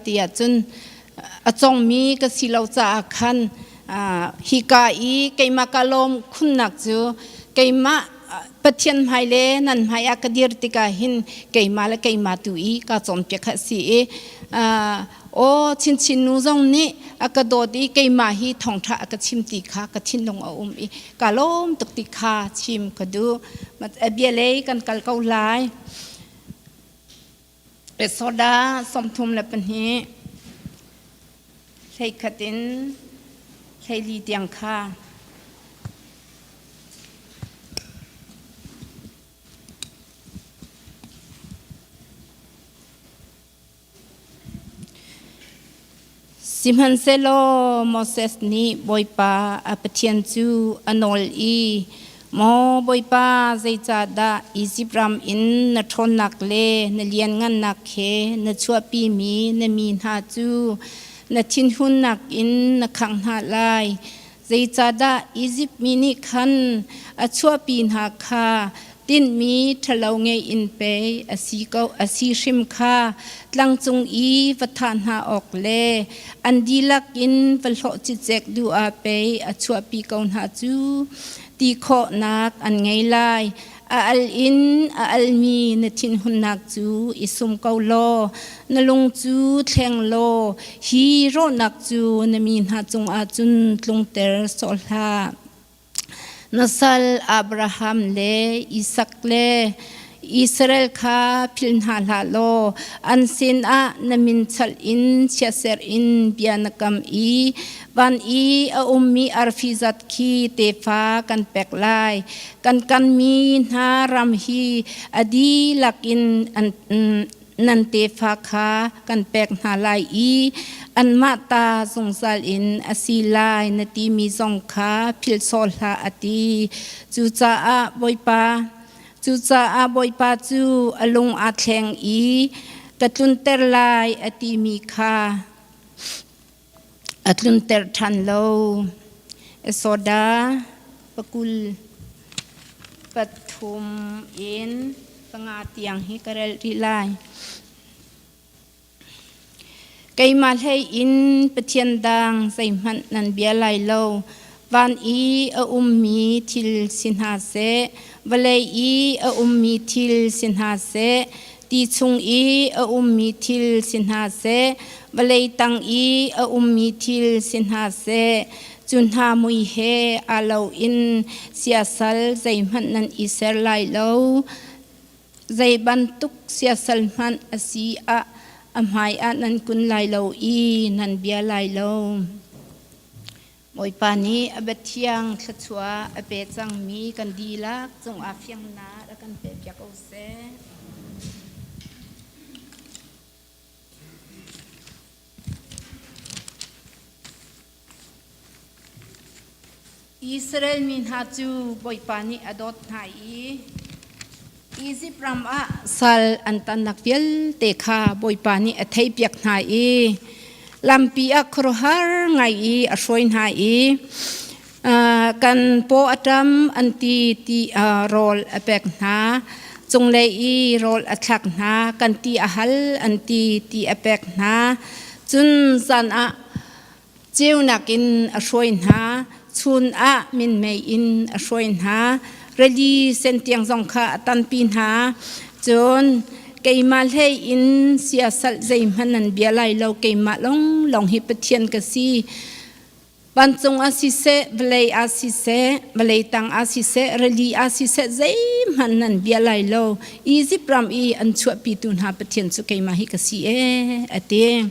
Ti ahcun a congmi ka si lo caah khan hika i keimah ka lawm khunnak cu keimah Pathian hmai le nan hmai ah ka dir tikah hin keimah le keimah tu i ka cawnpiak kha a si i aw chinchin nu zong nih a ka dawt i keimah hi thawngṭha a ka chim ti kha ka thinlung a um i ka lawm tuk ti kha chim ka duh. A bia lei kan kal ko lai. Soda 32 hleikhat in 14 tiang kha. Sihmanhsehlaw Moses nih Bawipa a Pathian cu a nawl i, Maw Bawipa, zeicahdah Izipt ram in na ṭhawnnak le na lianngannak he na chuahpimi na mi hna cu na thinhunnak in na khangh hna lai? Zeicahdah Izipt mi nih khan a chuahpi hna kha tinhmi ṭhalo ngei in pei a si ko a si hrim kha tlangcung i va thah hna awk le an dihlak in va hlawh cicek duh ah pei a chuahpi ko hna cu ti khawhnak an ngei lai. A al in a almi na thinhunnak cu i sum ko law na lung cu thleng law hi rawhnak cu na mi hna cungah cun tlungter sawh hlah. Na sal Abraham le Isak le Israel kha philh hna hlah law an sinah na min chalh in chiatser in bia na kam i van i a ummi arfi zat khi tefa kan pek lai. Kan kanmi hna ram hi a dihlak in an nan tefa kha kan pek hna lai i anmah ta zungzal in a si lai na timi zong kha philh sawh hlah a ti. Cucaah Bawipa Cucaah Bawipa cu a lung aa thleng i ka tlunter lai a timi kha a tlunter ṭhan lo. Soda pakul pathum in panga tiang hi ka rel rih lai. Keimah hlei in Pathian dang zeihmanh nan bia lai lo. Van i a ummi thil si hna seh, vawlei i a ummi thil si hna seh, ti chung i a ummi thil si hna seh, vawlei tang i a ummi thil si hna seh, cu hna mui he aa lo in siasal zeihmanh nan i ser lai lo. Zei bantuk siasal hmanh a si ah a hmaiah nan kun lai lo i nan bia lai lo. Bawipa nih a biathiang thluachuah a pe cangmi kan dihlak cungah fiangnak a kan pekpiak ko seh. Israel mi hna cu Bawipa nih a dawt hna i Izipt ram ah sal an tannak vialte kha Bawipa nih a theihpiak hna i lampi ah khuaruahhar ngai i a hruai hna i kan paw a ṭam an ti ti rawl a pek hna cunglei i rawl a thlak hna kan ti a hal an ti ti a pek hna cun zan ah Ceunak in a hruai hna, chun ah minmei in a hruai hna, rili sen tiang zong kha a tanpi hna. Cun keimah hlei in siasal zeihmanh nan bia lai lo, keimah lawnglawng hi Pathian ka si. Vancung ah siseh, vawlei ah siseh, vawlei tang ah siseh, rili ah siseh, zeihmanh nan bia lai lo. Izipt ram i an chuahpitu hna Pathian cu keimah hi ka si ee, a ti.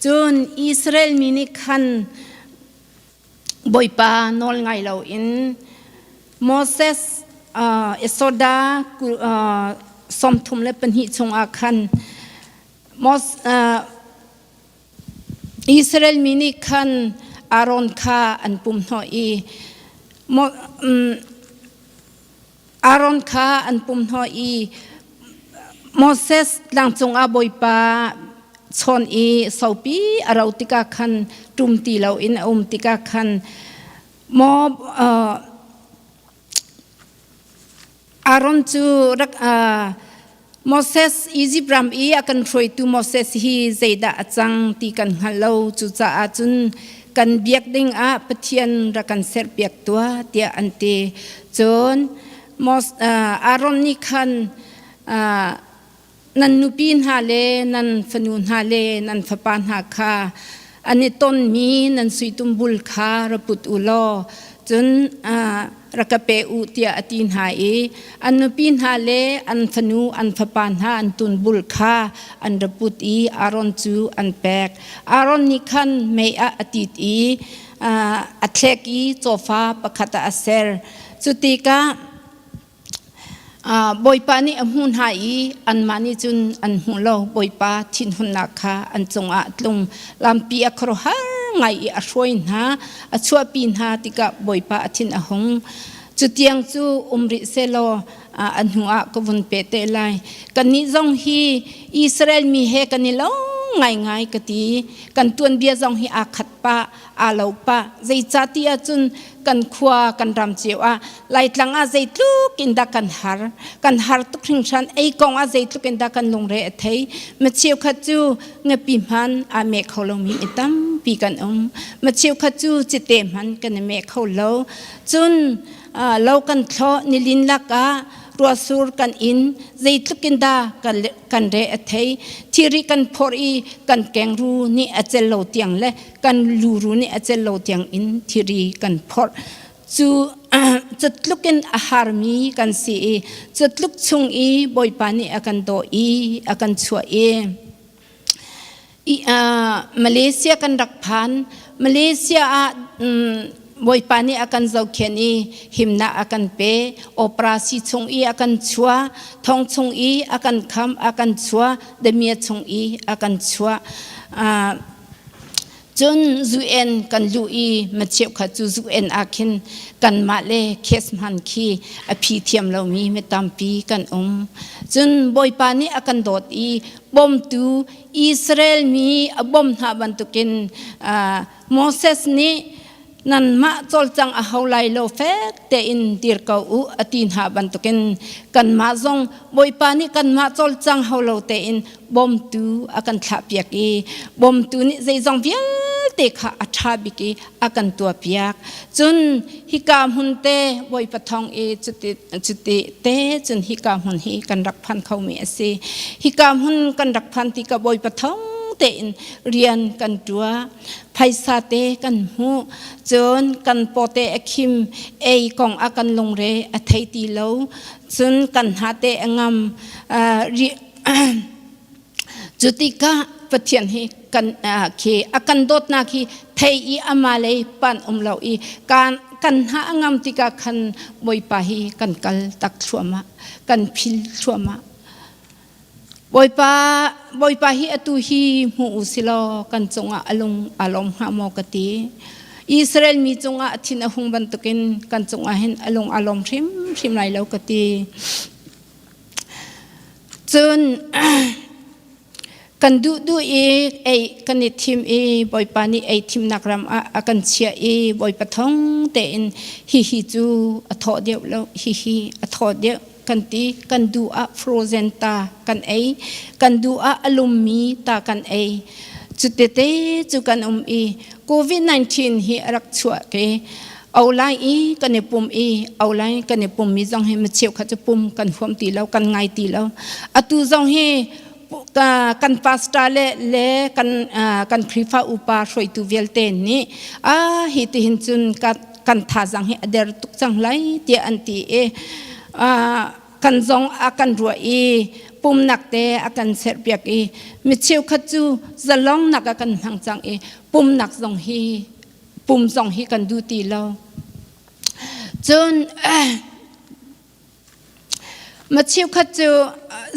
Cun Israel mi nih khan Bawipa nawl ngai loin Moses Esoda 32 chungah khan Israel mi nih khan Aaron kha an pumhnawh i Aaron kha an pumhnawh i Moses tlangcung ah Bawipa chawn i saupi a ro tikah khan ṭum ti loin a um tikah khan maw Aaron cu rak. Moses Izipt ram i a kan hruaitu Moses hi zeidah a cang ti kan hngal lo. Cucaah cun kan biak ding ah Pathian rak kan serpiak tuah tiah an ti. Cun Aaron nih khan nan nupi hna le nan fanu hna le nan fapa hna kha an i tonmi nan sui tumbul kha ra put u law cun rak ka pe u tiah a ti hna i an nupi hna le an fanu an fapa hna an tunbul kha an ra put i Aaron cu an pek. Aaron nih khan mei ah a tit i a thlek i cawfa pakhat ah a ser. Cu tikah Bawipa nih a hmuh hna i anmah nih cun an hmu lo. Bawipa thinhunnak kha an cungah a tlung. Lampi a khuaruahhar ngai i a hruai hna, a chuahpi hna tikah Bawipa a thin a hung. Cu tiang cu um rih sehlaw a hnuah ka vun peh te lai. Kannih zong hi Israel mi he kan i lo ngaingai ka ti. Kan tuanbia zong hi aa khat pah. Aa lo pah. Zeicahtiah cun kan khua kan ram cio ah Laitlang ah zeitluk in dah kan har. Kan har tuk hringhran. Ei kong ah zeitluk in dah kan lungre a thei. Mi cheukhat cu ngapi hman aa meh kho lomi mi tampi kan um. Mi cheukhat cu cite hman kan i meh kho lo. Cun lo kan thlawh nilin lakah ruahsur kan in zeitluk in dah kan re a thei. Thiri kan phorh i kan kengru nih a cel lo tiang le kan luru nih a cel lo tiang in thiri kan phorh. Cu cu tluk in a harmi kan si i cu tluk chung i Bawipa nih a kan daw i a kan chuah i Malaysia kan rak phan. Malaysia ah Bawipa nih a kan zohkhenh i himnak a kan pe. Operasi chung i a kan chuah, thong chung i a kan kham, a kan chuah, damiah chung i a kan chuah. Cun UN kan luh i macheukhat cu UN ah khin kanmah le case hman khi a phi thiam lomi mi tampi kan um. Cun Bawipa nih a kan dawt i bawmtu Israel mi a bawmh hna bantukin Moses nih nanmah cawlcang a ho lai lo fek tein dir ko u a ti hna bantukin kanmah zong Bawipa nih kanmah cawlcang ho lo tein bawmtu a kan thlahpiak i bawmtu nih zeizong vialte kha a ṭha bik i a kan tuahpiak. Cun hika hmun te Bawipa thawng i cuti cuti te cun hika hmun hi kan rak phan khomi a si. Hika hmun kan rak phan ti ka Bawipa thawng tein rian kan ṭuah. Phaisa te kan hmuh. Cun kan pawte a khim ei kong a kan lungre a thei ti lo. Cun kan hna te a ngam. Cu tikah Pathian hi kan khi a kan dawtnak hi thei i ama lei pan um lo i kan kan hna a ngam tikah khan Bawipa hi kan kal tak thluahmah kan phil thluahmah. Bawipa Bawipa hi atu hi hmu u silaw kan cungah a lung aa lawm hnga maw ka ti. Israel mi cungah a thin a hung bantukin kan cungah hin a lung aa lawm hrimhrim lai lo ka ti. Cun kan duh duh i ei kan i thim i Bawipa nih ei thimnak ram ah a kan chiah i Bawipa thong tein hihi cu a thaw deuh lo hihi a thaw deuh kan ti. Kan duh ah frozen ta kan ei, kan duh ah a lummi ta kan ei. Cu tete cu kan um i COVID-19 hi a rak chuah ke Online i kan i pum i online kan i pummi zong hi mi cheukhat cu pum kan huam ti lo, kan ngai ti lo. Atu zong hi kan pastor le le kan kan Khrihfa upa hruaitu vialte nih a hi tihin cun kan thazang hi a der tuk cang lai tiah an ti i kan zong a kan ruah i pumnak te a kan serpiak i mi cheukhat cu zalongnak a kan hmang cang i pumnak zong hi pum zong hi kan duh ti lo. Cun ma cheukhat cu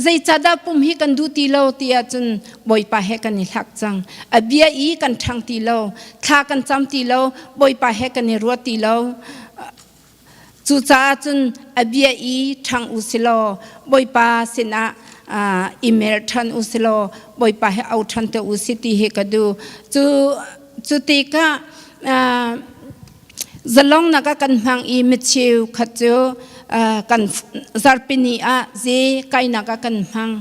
zeicahdah pum hi kan duh ti lo ti ahcun Bawipa he kan i hlak cang. A bia i kan ṭhang ti lo, thla kan cam ti lo, Bawipa he kan i ruat ti lo. Cucaah cun a bia i ṭhang u silaw Bawipa sinah i mer ṭhan u silaw Bawipa he au ṭhan te u si ti hi ka duh. Cu cu tikah zalongnak ah kan hmang i micheu khat cu Kan zarhpini ah ze kainak ah kan hmang.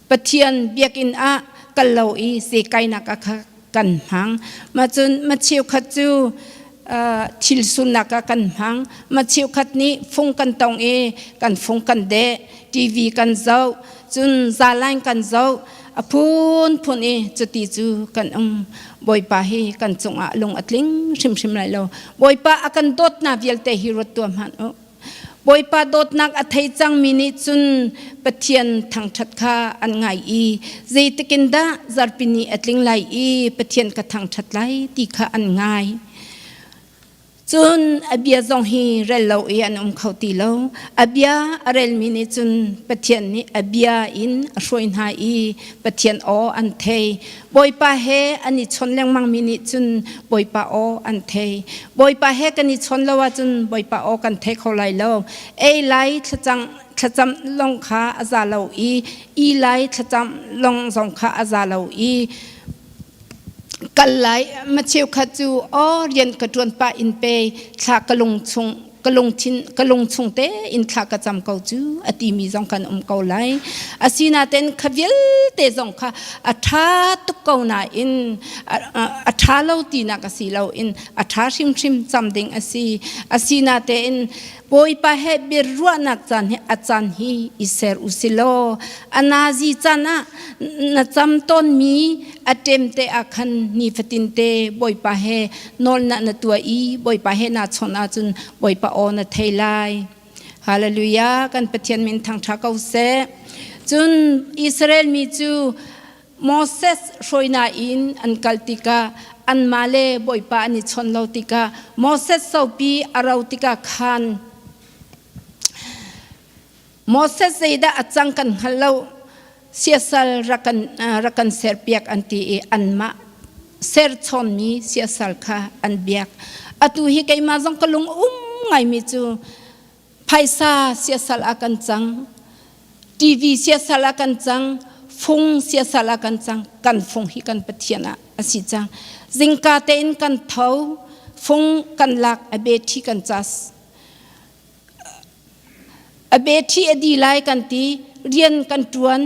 Pathian biakinn ah kal lo i ze kainak ah kan hmang. Mah cun ma cheukhat cu thil sunnak ah kan hmang. Ma cheukhat nih fung kan tong i kan fung kan deh, TV kan zoh, cun zalain kan zoh. A phunphun i cuti cu kan um. Bawipa hi kan cungah lung a tling hrimhrim lai lo. Bawipa a kan dawtnak vialte hi ruat tuah hmanh u. Bawipa dawtnak a thei cangmi nih cun Pathian thangṭhat kha an ngai i zeitikin dah zarhpi ni a tling lai i Pathian ka thangṭhat lai ti kha an ngai. Cun a bia zong hi rel lo i an um kho ti lo. A bia a relmi nih cun Pathian nih a bia in a hruai hna i Pathian aw an thei. Bawipa he an i chawn lengmangmi nih cun Bawipa aw an thei. Bawipa he kan i chawn lo ahcun Bawipa aw kan thei kho lai lo. Ei lai thlacang thlacam lawng kha a za lo i i lai thlacam lawng zong kha a za lo i kal lai ma cheukhat cu aw rian ka ṭuan pah in pe thla ka lung chung ka lungthin ka lung chung te in thla ka cam ko cu a timi zong kan um ko lai. Asinain kha vialte zong kha a ṭha tuk ko nain a ṭha lo tinak a si lo in a ṭha hrimhrim cam ding a si. Asinain Bawipa he biaruahnak caan hi a caan hi i ser u si law a nazi caan ah na cam tawnmi a ṭemte ah khan nifatin te Bawipa he nawlnak na tuah i Bawipa he naa chawnh ahcun Bawipa aw na thei lai. Hallelujah! Kan Pathian min thangṭha ko seh. Cun Israel mi cu Moses hruainak in an kal tikah anmah le Bawipa an i chawnh lo tikah Moses sopi a ro tikah khan Moses zeidah a cang kan hngal lo, siasal rak kan rak kan serpiak an ti i anmah serchawnmi siasal kha an biak. Atu hi keimah zong ka lung um ngaimi cu phaisa siasal ah kan cang, TV siasal ah kan cang, fung siasal ah kan cang, kan fung hi kan Pathian ah a si cang. Zingka tein kan tho, fung kan lak, a bethi kan cas. A bethi a di lai kan ti, rian kan ṭuan,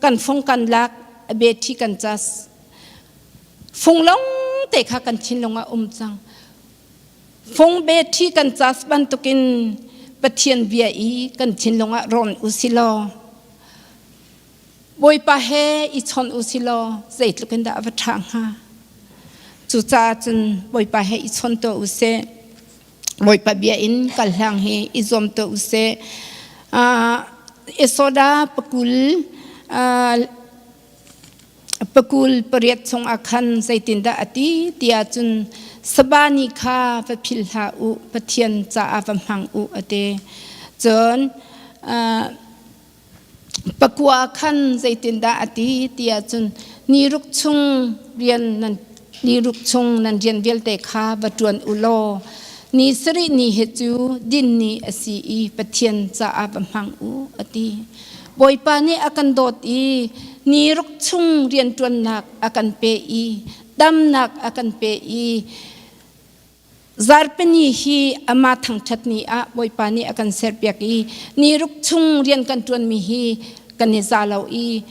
kan fung kan lak, a bethi kan cas. Fung lawng te kha kan thinlung ah um cang. Fung bethi kan cas bantukin Pathian bia i kan thinlung ah rawn u si law, Bawipa he i chawn u si law zeitluk in dah a va ṭha hnga. Cucaah cun Bawipa he i chawn tuah u sih. Bawipa bia in kal hlang hi i zuam tuah u sih. Esoda pakul pakul pariat chungah khan zeitindah a ti tiah cun Saba ni kha va philh hlah u, Pathian caah va hmang u a ti. Cun Pakua khan zeitindah a ti tiah cun ni ruk chung rian nan ni ruk chung nan rian vialte kha va ṭuan u law ni sarih ni hi cu din ni a si i Pathian caah va hmang u a ti. Bawipa nih a kan dawt i ni ruk chung rianṭuannak a kan pe i damnak a kan pe i Zarhpini hi amah thangṭhat ni ah Bawipa nih a kan serpiak i ni ruk chung rian kan ṭuanmi hi kan i za lo i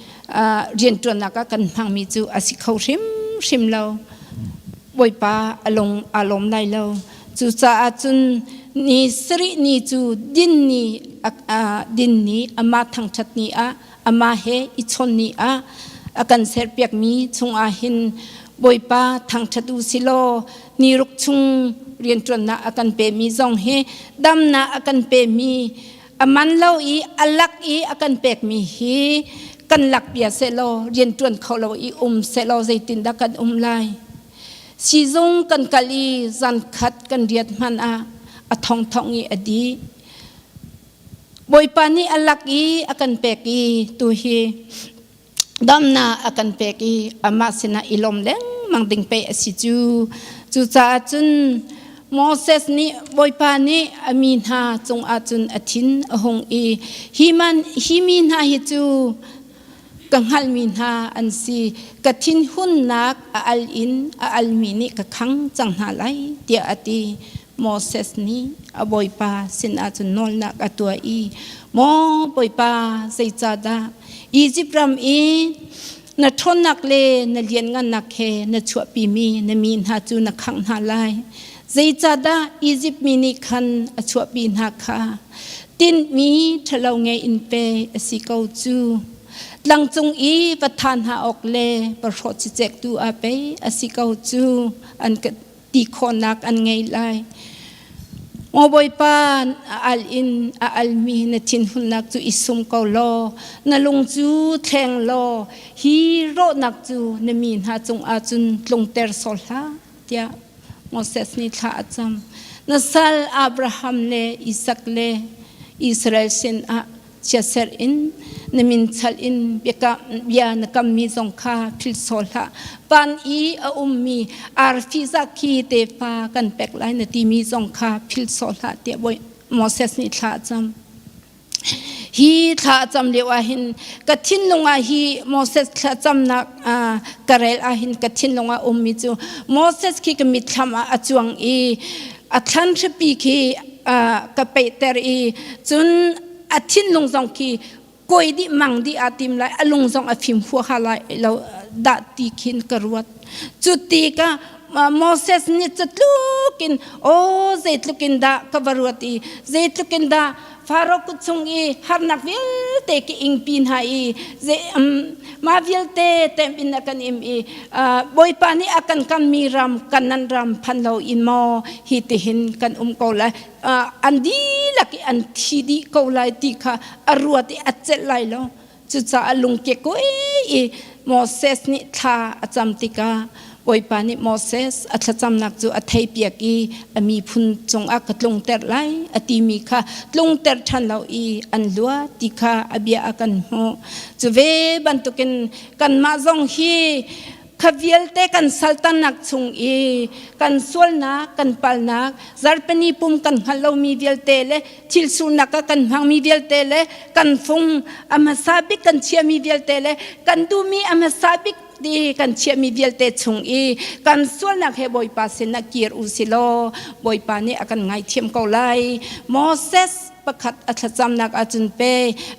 rianṭuannak ah kan hmangmi cu a si kho hrimhrim lo. Bawipa a lung aa lawm lai lo. Cucaah cun ni sarih ni cu din ni din ni amah thangṭhat ni ah amah he i chawn ni ah a kan serpiakmi chungah hin Bawipa thangṭhat u si law ni ruk chung rianṭuannak a kan pemi zong hi damnak a kan pemi a man lo i a lak i a kan pekmi hi kan lak bia sehlaw rianṭuan kho lo i um sehlaw zeitindah kan um lai? Sizung kan kal i zan khat kan riat hmanh ah a thongthong i a dih. Bawipa nih a lak i a kan pek i tu hi damnak a kan pek i amah sinah i lawm lengmang ding pei a si cu. Cucaah cun Moses nih Bawipa nih a mi hna cungah cun a thin a hung i hi, man, hi mi hna hi cu ka hngalhmi hna an si, ka thinhunnak a al in a almi nih ka khang cang hna lai tiah a ti. Moses nih a bawipa sinah cun nawlnak a tuah i, Maw Bawipa, zeicahdah Izipt ram i na ṭhawnnak le na lianngannak he na chuahpimi na mi hna cu na khangh hna lai? Zeicahdah Izipt mi nih khan a chuahpi hna kha tinhmi ṭhalo ngei in pe a si ko cu? Tlang cung i va tha hna awk le va hrawh cicek tu ah pei a si ko cu an ka ti khawhnak an ngei lai. Maw Bawipa, a al in a almi na thinhunnak cu i sum ko law, na lung cu thleng law, hi rawhnak cu na mi hna cungah cun tlungter sawh hlah, tiah Moses nih thla a cam. Na sal Abraham le Isak le Israel sinah chiatserh in na min chalh in bia na kammi zong kha philh sawh hlah. Van i a ummi arfi zah khi tefa kan pek lai na timi zong kha philh sawh hlah tiah Moses nih thla a cam. Hi thla a cam lio ah hin ka thinlung ah hi Moses thlacamnak ka rel ah hin ka thinlung ah ummi cu Moses khi ka mitthlam ah a cuang i a thlan hripi khi ka peihter i cun a thinlung zong khi kawi dih mang dih aa tim lai a lung zong a fim huaha lai lo dah ti khin ka ruat cu ti ka Moses nih cutluk in aw zeitluk in dah ka va ruat i zeitluk in dah Faro kut chung i harnak vialte ki ingpi hna i mah vialte temh in a kan im i Bawipa nih a kan kammi ram kanan ram phan lo in maw hi tihin kan um ko lai an dihlak i an thi dih ko lai ti kha a ruat i a celh lai lo Cucaah lungkek i Moses nih thla a cam tikah Bawipa nih Moses a thlacamnak cu a theihpiak i a miphun cungah ka tlungter lai a timi kha tlungter ṭhan lo i an lua ti kha a bia a kan hmuh. Cu ve bantukin kanmah zong hi kha vialte kan saltannak chung i kan sualnak kan palnak zarhpini pum kan hngalh lomi vialte le thil surnak ah kan hmangmi vialte le kan fung a hmasa bik kan chiahmi vialte le kan duhmi a hmasa bik ti kan chiahmi vialte chung i kan sualnak he Bawipa sinah kir u si law Bawipa nih a kan ngaithiam ko lai. Moses pakhat a thlacamnak ahcun pe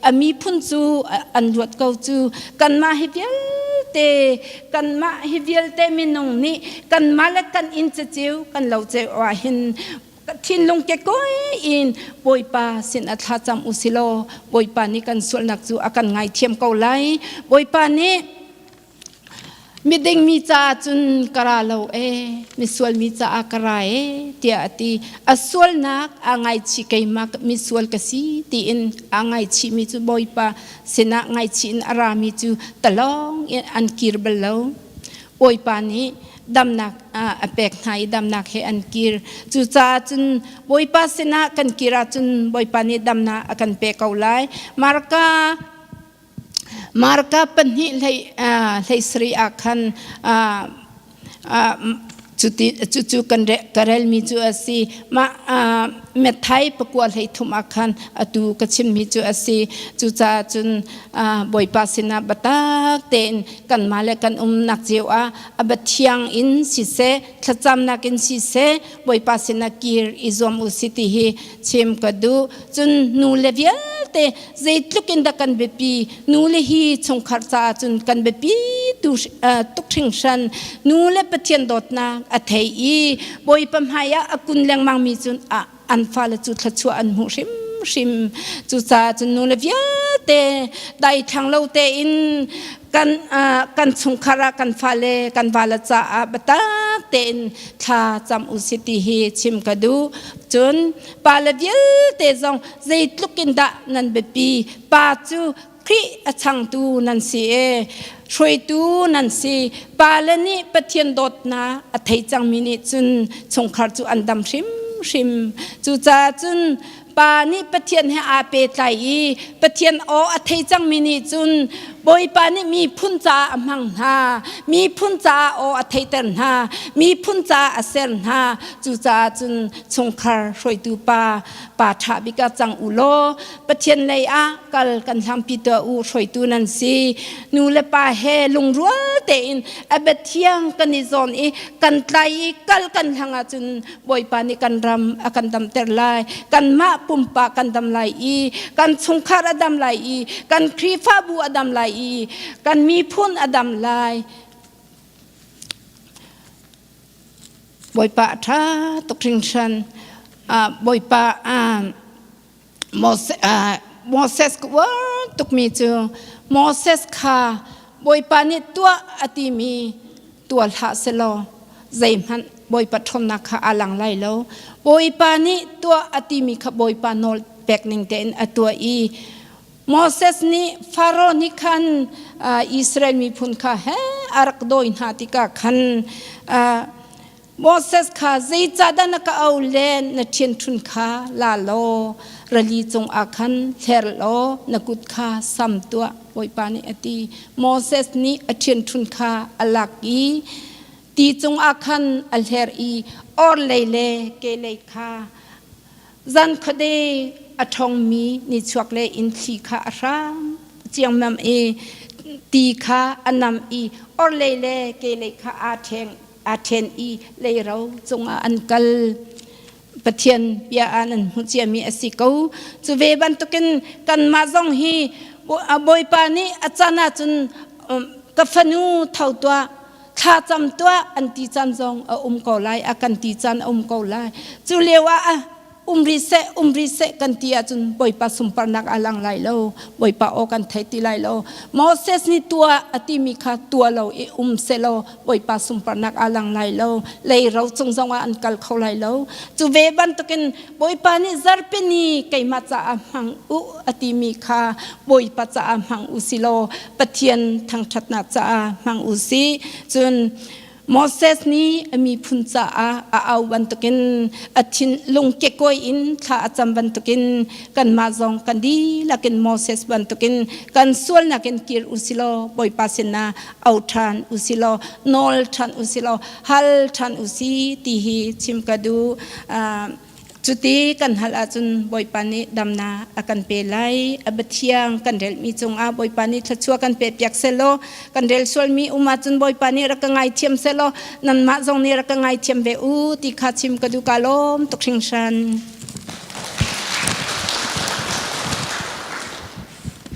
a miphun cu an luat ko cu kanmah hi vialte kanmah hi vialte minung nih kanmah le kan inn caceu kan lo ceu ah hin thinlung kekoi in Bawipa sin a thlacam u si law Bawipa nih kan sualnak cu a kan ngaithiam ko lai. Bawipa nih miding mi caah cun ka ra lo e, misual mi caah ka ra e tiah a ti. A sualnak aa ngaichih keimah misual ka si tiin aa ngaichih mi cu Bawipa sinah ngaichih in a rami cu talawng in an kir bal lo. Bawipa nih damnak a pek hna i damnak he an kir. Cucaah cun Bawipa sinah kan kir ahcun Bawipa nih damnak a kan pek ko lai. Marka Marka pahnih hlei hlei sarih ah khan cucu kan ka relmi cu a si. Mah Matthai pakua hlei thum ah khan atu ka chimmi cu a si. Cucaah cun Bawipa sinah biatak tein kanmah le kan umnak cio ah a biathiang in siseh thlacamnak in siseh Bawipa sinah kir i zuam u si ti hi chim ka duh. Cun nu le vialte zeitluk in dah kan biapi nu le hi chungkhar caah cun kan biapi tu tuk hringhran nu le Pathian dawtnak a thei i Bawipa hmai ah a kun lengmang mi cun an fale cu thluachuah an hmuh hrimhrim. Cucaah cun nule vialte daithlang lo tein kan kan chungkhar ah kan fale kan vale caah biatak tein thla cam u si ti hi chim ka duh. Cun pale vialte zong zeitluk in dah nan biapi pa cu Khrih a changtu nan si e hruaitu nan si pale nih Pathian dawtnak a thei cangmi nih cun chungkhar cu an dam hrimhrim cucaah cun Pa nih Pathian he aa pehtlai i Pathian aw a thei cangmi nih cun Bawipa nih miphun caah a hmang hna. Miphun caah aw a theihter hna. Miphun caah a ser hna. Cucaah cun chungkhar hruaitu pa pa ṭha bik ah cang u law Pathian lei ah kal kan hlangpi tuah u hruaitu nan si. Nu le pa he lungrual tein a bia thiang kan i zawn i kan tlai i kal kan hlang ahcun Bawipa nih kan ram a kan damter lai. Kanmah pumpak kan dam lai i kan chungkhar a dam lai i kan Khrihfabu a dam lai i kan miphun a dam lai. Bawipa a ṭha tuk hringhran. Bawipa Moses ka uar tukmi cu Moses kha Bawipa nih tuah a timi tuah hlah selaw zeihmanh Bawipa ṭhawnnak kha aa lang lai lo. Bawipa nih tuah a timi kha Bawipa nawl pek ning tein a tuah i Moses nih Faro nih khan Israel miphun kha he a rak dawi hna tikah khan Moses kha zeicahdah na ka auh len na ṭhianṭhun kha la law rili cungah khan hler law na kut kha sam tuah Bawipa nih a ti. Moses nih a ṭhianṭhun kha a lak i ti cungah khan a hler i orhlei le kehlei kha zan khuade a ṭhawngmi nichuak le in thli kha a hram ciammam i ti kha a nam i orhlei le kehlei kha aa ṭheng aa ṭhen i leiro cungah an kal. Pathian bia ah nan hmuh ciami a si ko. Cu ve bantukin kanmah zong hi Bawipa nih a can ahcun ka fanu tho tuah, thla cam tuah an ti caan zong a um ko lai, a kan ti caan a um ko lai. Cu lio ah um rih seh um rih seh kan ti ahcun Bawipa sunparnak a lang lai lo Bawipa aw kan thei ti lai lo Moses nih tuah a timi kha tuah lo i um selaw Bawipa sunparnak a lang lai lo lei ro cung zongah an kal kho lai lo cu ve bantukin Bawipa nih zarhpini keimah caah hmang u a timi kha Bawipa caah hmang u si law Pathian thangṭhatnak caah hmang u si cun Moses nih a miphun caah a au bantukin a thinlung kekkuai in thla a cam bantukin kanmah zong kan dihlak in Moses bantukin kan sualnak in kir u silaw Bawipa sinah au ṭhan u silaw nawl ṭhan u silaw hal ṭhan u si ti hi chim ka duh. Cuti kan hal ahcun Bawipa nih damnak a kan pe lai. A biathiang kan relmi cungah Bawipa nih thluachuah kan pepiak sehlaw, kan rel sualmi um ahcun Bawipa nih rak ka ngaithiam sehlaw, nanmah zong nih rak ka ngaithiam ve u ti kha chim ka duh. Ka lawm tuk hringhran.